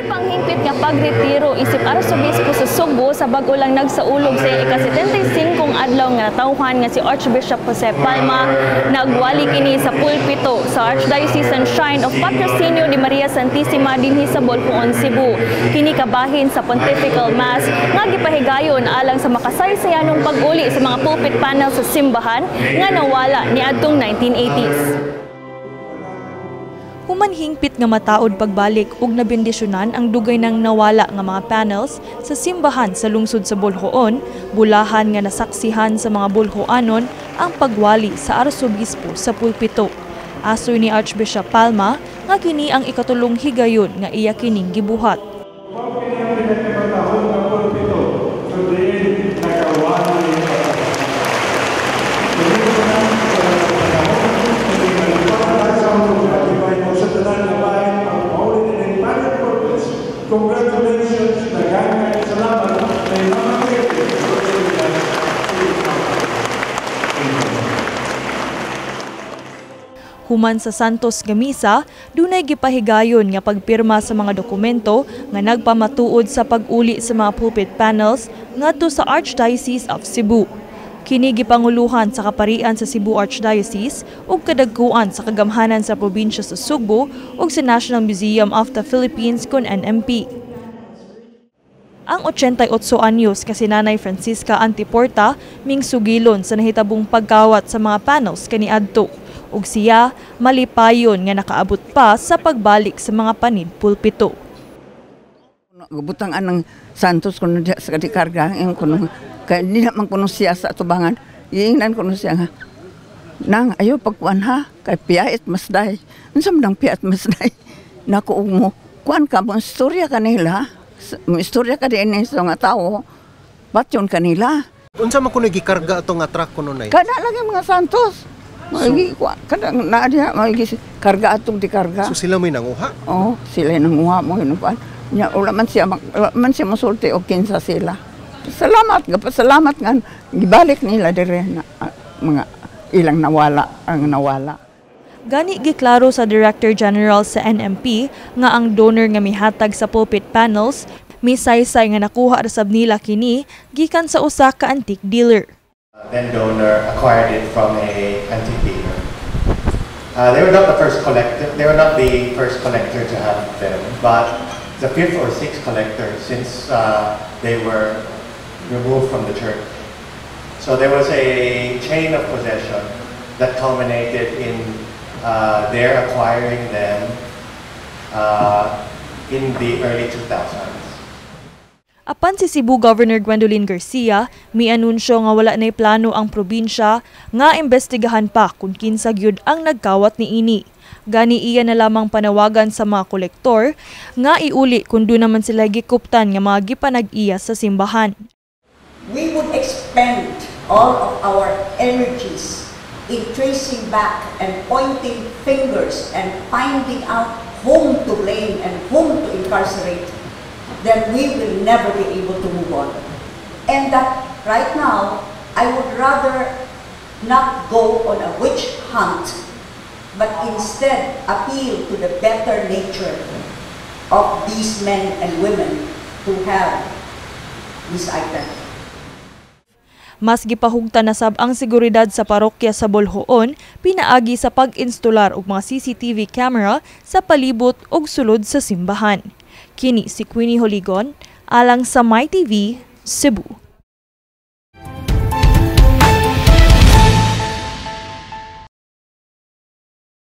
Gipanghimpit nga pagretiro isip Arsobispo sa Sugbo sa bag-o lang nagsaulog sa ika-75 adlaw nga natawhan nga si Archbishop Jose Palma. Nagwali kini sa pulpito sa Archdiocesan Shrine of Patrocinio de Maria Santissima dinhi sa Boljoon, Cebu. Kini kabahin sa Pontifical Mass nga gipahigayon alang sa makasaysayanong pag-uli sa mga pulpit panel sa simbahan nga nawala niadtong 1980s. Human hingpit nga mataod pagbalik ug nabendisyonan ang dugay nang nawala nga mga panels sa simbahan sa lungsod sa Boljoon, bulahan nga nasaksihan sa mga Boljoanon ang pagwali sa arsobispo sa pulpito. Asoy ni Archbishop Palma nga kini ang ikatulong higayon nga iya kining gibuhat. Congratulations, daghang salamat kay Mama Pepe. Human sa Santos nga misa, dunay gipahigayon nga pagpirma sa mga dokumento nga nagpamatuod sa pag-uli sa mga pulpit panels ngadto sa Archdiocese of Cebu. Kini gipanguluhan sa kaparian sa Cebu Archdiocese ug kadagkuan sa kagamhanan sa probinsya sa Sugbo ug sa National Museum of the Philippines kon NMP. Ang 88 anyos kasi Nanay Francisca Antiporta mingsugilon sa nahitabong pagkawat sa mga panels kaniadto ug siya malipayon nga nakaabot pa sa pagbalik sa mga panid pulpito. Butang anang Santos kuno sa dikarga kuno kay di na man kuno siya sa atubangan. Iingnan kuno siya nga, nang ayo pagkuan ha kay piyait masday. Unsa man ang piyait masday? Nako mo kuan ka mo istorya kanila. Mo istorya ka dinhi sa nga tawo. Batyon kanila. Unsa man kuno gikarga ato nga truck kuno nay? Kada lagi mga Santos. Maigi kuan kada na diha maigi karga atong dikarga. So sila mo'y nanguha? Oo, sila nanguha mo hinupan. Nya wala man siya mosulti og kinsa sila. Salamat nga, pasalamat nga gibalik nila dire na mga ilang nawala ang nawala. Gani giklaro sa Director General sa NMP nga ang donor nga mihatag sa pulpit panels misaysay nga nakuha ra sab nila kini gikan sa usa ka antique dealer. Then donor acquired it from a antique dealer. They were not the first collector. They were not the first collector to have them, but the fifth or sixth collector since they were removed from the church. So there was a chain of possession that culminated in their acquiring them in the early 2000s. Apan si Cebu Governor Gwendolyn Garcia, mianunsyo nga wala na'y plano ang probinsya nga imbestigahan pa kung kinsa gyud ang nagkawat niini. Gani iya na lamang panawagan sa mga kolektor nga iuli kung doon naman sila gikuptan nga mga gipanag-iya sa simbahan. We would expend all of our energies in tracing back and pointing fingers and finding out whom to blame and whom to incarcerate, then we will never be able to move on. And that right now, I would rather not go on a witch hunt, but instead appeal to the better nature of these men and women who have this item. Mas gipahugtan na sab ang seguridad sa parokya sa Boljoon pinaagi sa pag-instular og mga CCTV camera sa palibot og sulod sa simbahan. Kini si Queenie Holigon alang sa MyTV, Cebu.